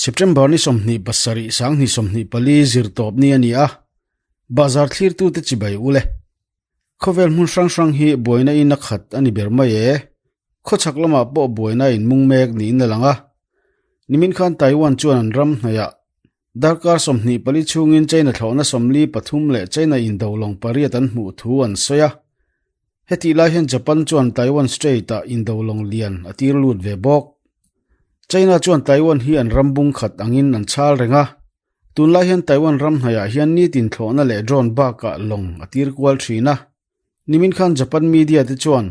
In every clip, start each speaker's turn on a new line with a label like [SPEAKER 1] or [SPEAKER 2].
[SPEAKER 1] September ni 27 2024 zirtawp ni a ni a, bazar thlirtute chibai ule. Khawvel hmun hrang hrang hi buaina in a khat a ni ber mai e. Khawchhak lamah pawh buaina in mung mek niin a lang a. Nimin khan Taiwan chuan an ram hnaihah darkar 24 chhungin China thlawhna 43 leh China indo lawng pariat an hmuh thu an sawi a. Hetih lai hian Japan chuan Taiwan Strait-ah indo lawng lian a tir lut ve bawk. China chuan Taiwan hi an ram bung khat angin an chhal reng a. Tunlai hian Taiwan ram hnaihah hian nitin thlawhna leh drone bakah lawng a tir kual thin a. Nimin khan Japan media te chuan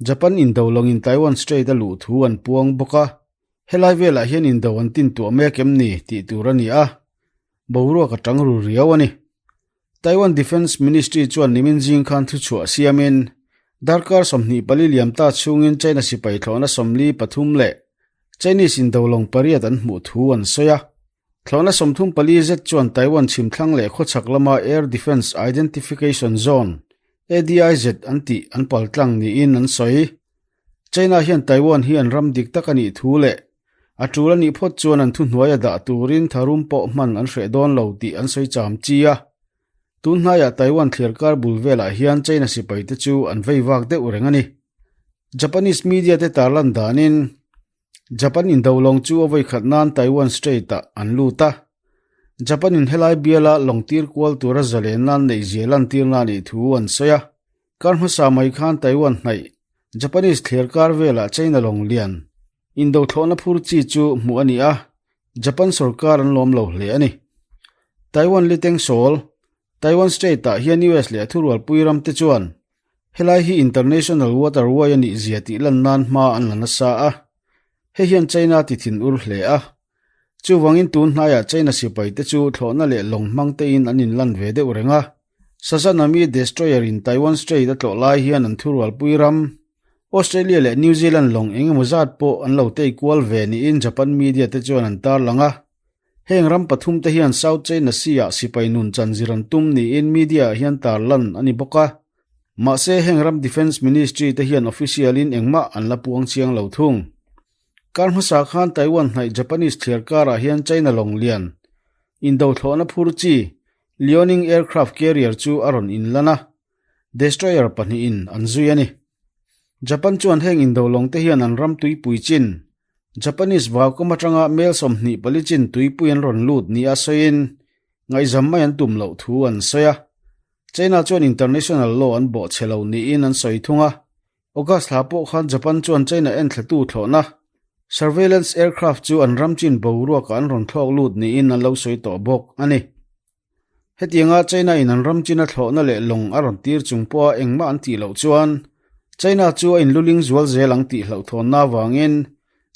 [SPEAKER 1] Japan indo lawngin Taiwan Strait a luh thu an puang bawk a. Helai velah hian indo an tintuah mek em ni tih tur a ni a, boruak a tang ru riau a ni. Taiwan Defence Ministry chuan nimin zing khan thuchhuah siamin darkar 24 liam ta chhungin China sipai thlawhna 43 leh Chinese indo lawng pariat an hmuh thu an sawi a. Thlawhna 34 zet chuan Taiwan chhimthlang leh khawchhak lama Air Defence Identification Zone, ADIZ an tih an paltlang niin an sawi. China hian Taiwan hi an ram dik tak a nih thu leh a tul a nih phawt chuan an thuhnuai a dah turin tharum pawh hman an hreh dawn lo tih an sawi cham chi a. Tun hnaiah Taiwan thliarkar bul velah hian China sipai te chu an vei vak deuh reng a ni. Japanese media te tarlan danin Japan indo lawng chu a vawi khat nan Taiwan Strait-ah an lut a. Japan in helai biala lawng tir kual tura zalen nan neih zia lantirna a nih thu an sawi a. Kar hmasa mai khan Taiwan hnaih Japanese thliarkar velah China lawng lian indo thlawhna phur chi chu hmuh a ni a, Japan sorkar an lawm lo hle a ni. Taiwan liteng sawl, Taiwan Strait-ah hian US leh a thurualpui ram te chuan helai hi international waterway a nih zia tih lan nan hma an la nasa a, hei hian China ti thin ur hle a. Chuvangin tun hnaiah China sipai te chu thlawhna leh lawng hmang tein an inlan ve deuh reng a. Sazanami destroyer in Taiwan Strait a tlawh lai hian an thurualpui ram Australia leh New Zealand lawng eng emaw zat pawh an lo tei kual ve niin Japan media te chuan an tarlang a. Heng ram pathum te hian South China Sea-ah sipai nun chan zir an tum niin media-ah hian tarlan a ni bawk a. Mahse heng ram Defence Ministry te hian official in engmah an la puang chiang lo thung. Kar hmasa khan Taiwan hnaih Japanese thliar karah hian China lawng lian indo thlawhna phur chi Liaoning aircraft carrier chu a rawn inlan a, destroyer pahnihin an zui a ni. Japan chuan heng indo lawng te hian an ram tuipui chin Japanese vaukam atanga mel 24 chin tuipui an rawn lut nia sawiin ngaihzam mai an tum loh thu an sawi a. China chuan international law an bawhchhe lo niin an sawi thung a. August thla pawh khan Japan chuan China enthlatu thlawhna surveillance aircraft chu an ram chin boruakah an rawn thlawk lut niin an lo sawi tawh bawk a ni. Hetianga China in an ram china thlawhna leh lawng a rawn tir chung pawha engmah an tih loh chuan China chu a inluling zual zel ang tih hlauhthawnna avangin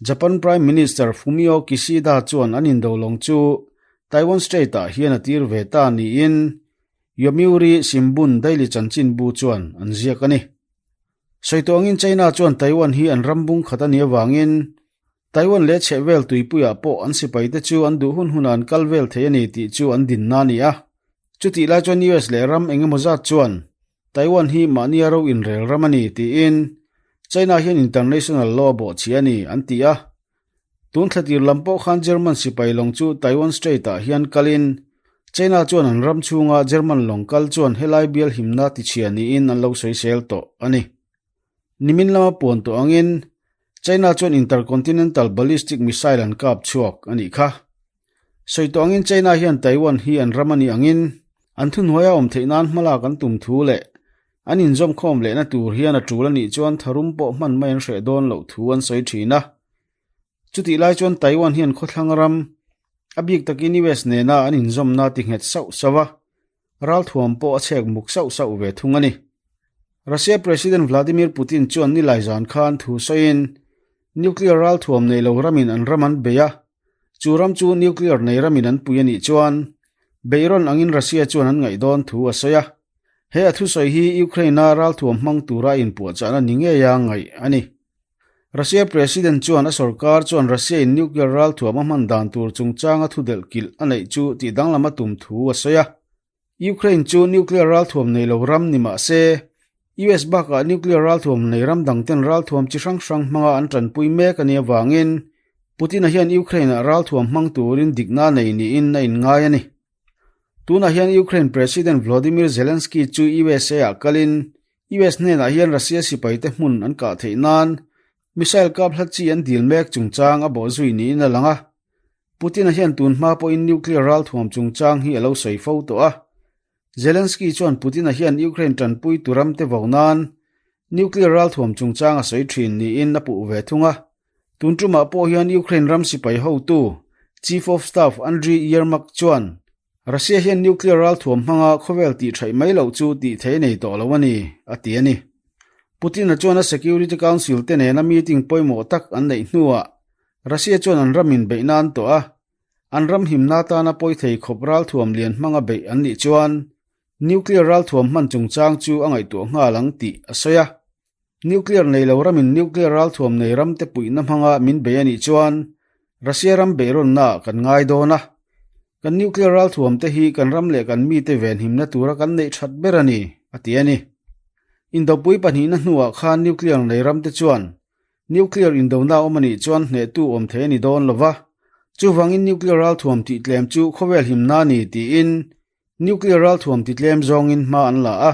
[SPEAKER 1] Japan Prime Minister Fumio Kishida chuan an indo lawng chu Taiwan Strait-ah hian a tir ve ta niin Yomiuri Shimbun daily chanchinbu chuan an ziak a ni. Sawi tawh angin China chuan Taiwan hi an ram bung khat a nih avangin Taiwan leh chhehvel tuipuiah pawh an sipaite chu an duh hun hunah an kal vel thei a ni tih chu an dinna a ni a. Chutih lai chuan US leh ram eng emaw zat chuan Taiwan hi mahnia ro inrel ram a ni tiin China hian international law a bawhchhia a ni an ti a. Tun thlatir lam pawh khan German sipai lawng chu Taiwan Strait-ah hian kalin China chuan an ram chhunga German lawng kal chuan helai bial himna tichhia niin an lo sawisel tawh a ni. Nimin lama puan tawh angin China chuan intercontinental ballistic missile an kap chhuak a nih kha. Sawi tawh angin China hian Taiwan hi an ram a nih angin an thuhnuaia awm theih nan hmalak an tum thu leh an inzawmkhawm lehna tur hian a tul a nih chuan tharum pawh hman mai an hreh dawn loh thu an sawi thin a. Chutih lai chuan Taiwan hian khawthlang ram a bik takin US nena an inzawmna ti nghet sauh sauh a, ralthuam pawh a chhek muk sauh sauh ve thung a ni. Russia President Vladimir Putin chuan nilai zan khan thu sawiin nuclear ralthuam nei lo ramin an ram an bei a, chu ram chu nuclear nei ramin an pui a nih chuan beihrawn angin Russia chuan an ngaih dawn thu a sawi a. He a thusawi hi Ukraine-a ralthuam hmang tura inpuahchahna ni ngeia ngaih a ni. Russia President chuan a sorkar chuan Russia in nuclear ralthuam a hman dan tur chungchanga thudelh kilh a neih chu tih danglam a tum thu a sawi a. Ukraine chu nuclear ralthuam nei lo ram ni mah se, US bakah nuclear ralthuam nei ram dangten ralthuam chi hrang hrang hmanga an tanpui mek a nih avangin. Putin-a hian Ukraine-ah ralthuam hmang turin dikna nei niin a inngai a ni. Tunah hian Ukraine President Volodymyr Zelensky chu USA-ah kalin US hnenah hian Russia sipaite hmun an kah theih nan missile kap hla chi an dil mek chungchang a bawh zui niin a lang a. Putin-a hian tun hma pawhin nuclear ralthuam chungchang hi a lo sawi fo tawh a. Zelensky chuan Putin-a hian Ukraine tanpui tu ramte vo nan nuclear ralthuam chungchang a sawi thin niin a puh ve thung a. Tun tumah pawh hian Ukraine ram sipai hotu Chief of Staff Andriy Yermak chuan Russia hian nuclear ralthuam hmanga khawvel tih thaih mai loh chu tih thei nei tawh lo a ni, a ti a ni. Putin-a chuan a Security Council te nena meeting pawimawh tak an neih hnuah Russia chuan an ram inbeih nan tawh a, an ram himna tana pawi thei khawp ralthuam lian hmanga beih an nih chuan nuclear ralthuam hman chungchang chu a ngaihtuah nghal ang tih a sawi a. Nuclear nei lo ramin nuclear ralthuam nei ramte puihna hmanga min bei a nih chuan Russia ram beihrawnnaah kan ngai dawn a. Kan nuclear ralthuamte hi kan ram leh kan mite venhimna tura kan neih that ber a ni, a ti a ni. Indopui pahnihna hnuah khan nuclear nei ramte chuan nuclear indona awm a nih chuan hnehtu awm thei a ni dawn lo va, chuvangin nuclear ralthuam tih tlem chu khawvel himna a ni tiin Nuclear ralthuam ti tlem zawngin hma an la a,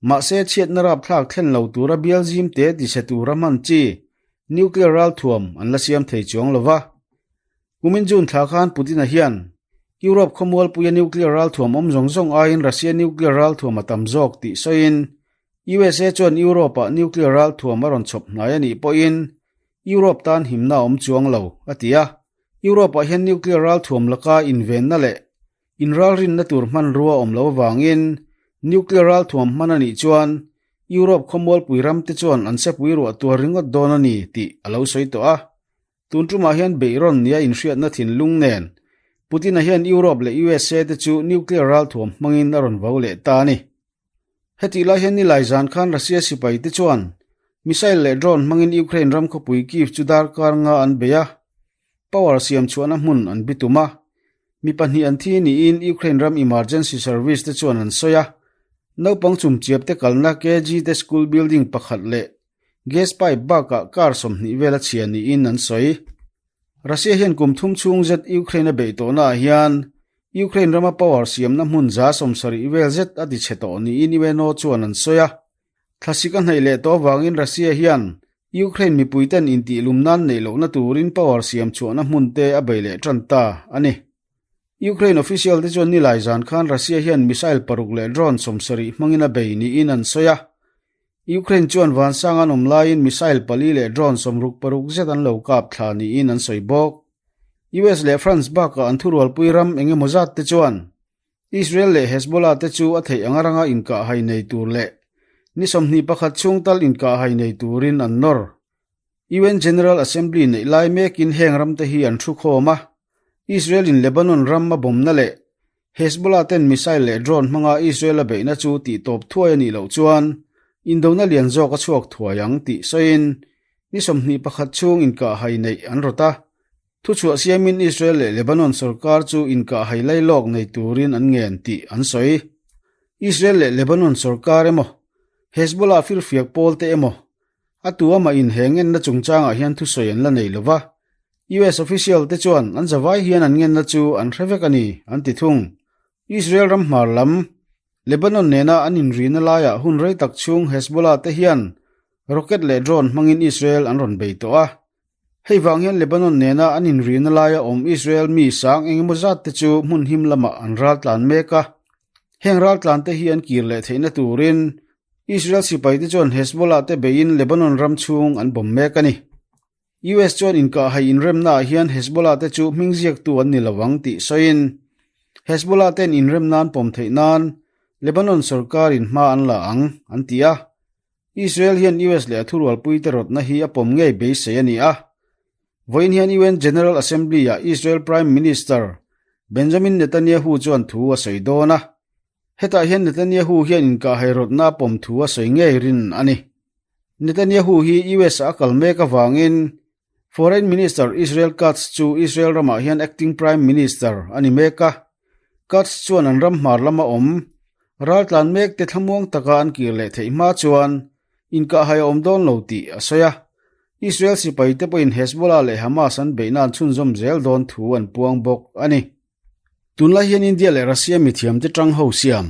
[SPEAKER 1] mahse chhiatna rapthlak thlen lo tura bial zim te tichhe tura hman chi nuclear ralthuam an la siam thei chuang lo va. Kumin June thla khan Putin-a hian Europe khawmualpuia nuclear ralthuam awm zawng zawng aiin Russia nuclear ralthuam a tam zawk tih sawiin USA chuan Europe-ah nuclear ralthuam a rawn chhawp hnai a nih pawhin Europe tan himna a awm chuang lo, a ti a. Europe-ah hian nuclear ralthuam laka invenna leh Inralrinna tur hmanrua awm lo avangin nuclear ralthuam hman a nih chuan Europe khawmualpui ramte chuan an sepui ruah tuar ringawt dawn a ni tih a lo sawi tawh a. Tun tumah hian beihrawn nia inhriatna thinlung nen Putin-a hian Europe leh USA te chu nuclear ralthuam hmangin a rawn vo leh ta a ni. Hetih lai hian nilai zan khan Russia sipaite chuan missile leh drone hmangin Ukraine ram khawpui Kyiv chu darkar nga an bei a, power siam chhuahna hmun an bitum a. Mi pahnih an thi niin Ukraine ram emergency service te chuan an sawi a. Naupang chumchiap te kalna KG te school building pakhat leh gas pipe bakah car 20 vel a chhia niin an sawi. Russia hian kum thum chhung zet Ukraine a beih tawhnaah hian Ukraine rama power siamna hmun 70 vel zet a tichhe tawh niin UNO chuan an sawi a. Thlasik a hnaih leh tawh avangin Russia hian Ukraine mipuiten intihlum nan neih lohna turin power siam chhuahna hmun te a bei leh tan ta a ni. Ukraine official te chuan nilai zan khan Russia hian missile paruk leh drone 70 hmangin a bei niin an sawi a. Ukraine chuan vansang an awm laiin missile pali leh drone 66 zet an lo kap thla niin an sawi bawk. US leh France bakah an thurualpui ram eng emaw zat te chuan Israel leh Hezbollah te chu a theih anga ranga inkahhai nei tur leh ni 21 chhung tal inkahhai nei turin an nawr. UN General Assembly neih lai mekin heng ram te hi an thu khawm a. Israel in Lebanon ram a bawmna leh Hezbollah ten missile leh drone hmanga Israel a beihna chu tih tawp thuai a nih loh chuan indona lian zawk a chhuak thuai ang tih sawiin ni 21 chhung inkahhai neih an rawt a. Thuchhuah siamin Israel leh Lebanon sorkar chu inkahhai lailawk nei turin an ngen tih an sawi. Israel leh Lebanon sorkar emaw, Hezbollah firfiak pawl te emaw, a tu amah in he ngenna chungchangah hian thusawi an la nei lo va. US official te chuan an zavai hian an ngenna chu an hre vek a ni, an ti thung. Israel ram hmar lam, Lebanon nena an inrina laiah hun rei tak chhung Hezbollah te hian rocket leh drone hmangin Israel an rawn bei tawh a. Hei vang hian Lebanon nena an inrina laia awm Israel mi sang engemaw zat te chu hmun him lamah an ral tlan mek a. Heng ral tlan te hi an kir leh theihna turin Israel sipai te chuan Hezbollah te beiin Lebanon ram chhung an bawm mek a ni. US chuan inkahhai inremnaah hian Hezbollah te chu hming ziaktu an ni lo ang tih sawiin Hezbollah ten inremna an pawm theih nan Lebanon sorkarin hma an la ang, an ti a. Israel hian US leh a thurualpuite rawtna hi a pawm ngei beisei a ni a. Vawiin hian UN General Assembly-ah Israel Prime Minister Benjamin Netanyahu chuan thu a sawi dawn a. Hetah hian Netanyahu hian inkahhai rawtna a pawm thu a sawi ngei rin a ni. Netanyahu hi US-ah a kal mek avangin Foreign Minister Israel Katz chu Israel ramah hian acting Prime Minister a ni mek a. Katz chuan an ram hmar lama awm raltlan mek te thlamuang taka an kir leh theih hma chuan inkahhai a awm dawn lo tih a sawi a. Israel sipaite pawhin Hezbollah leh Hamas an beihna an chhunzawm zel dawn thu an puang bawk a ni. Tunlai hian India leh Russia mithiamte tang ho siam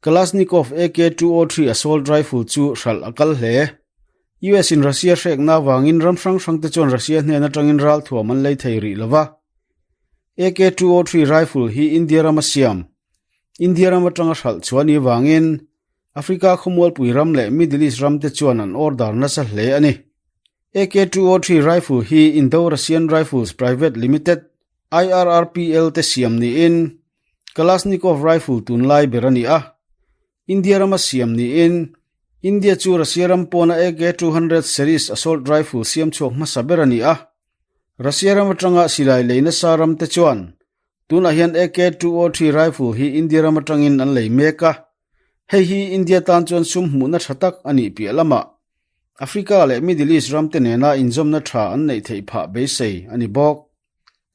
[SPEAKER 1] Kalashnikov AK-203 assault rifle chu hralh a kal hle. US in Russia hrekna avangin ram hrang hrangte chuan Russia hnen atangin ralthuam an lei thei rih lova. AK-203 rifle hi India rama siam, India ram atanga hralh chhuah a nih avangin Africa khawmualpui ram leh Middle East ramte chuan an order nasa hle a ni. AK-203 rifle hi Indo-Russian Rifles Private Limited, IRRPL, te siam niin Kalashnikov rifle tunlai ber a ni a. India rama siam niin India chu Russia ram pawna AK-200 series assault rifle siam chhuak hmasa ber a ni a. Russia ram atanga silai lei nasa ramte chuan Tunah hian AK-203 rifle hi India ram atangin an lei mek a, hei hi India tan chuan sum hmuhna tha tak a nih piah lamah Africa leh Middle East ramte nena inzawmna tha an neih theih phah beisei a ni bawk.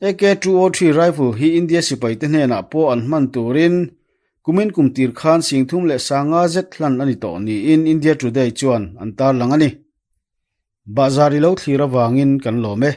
[SPEAKER 1] AK-203 rifle hi India sipaite hnenah pawh an hman turin kumin kum tir khan 35 zet hlan a ni tawh niin India Today chuan an tarlang a ni. Bahzar i lo thlir avangin kan lawm e.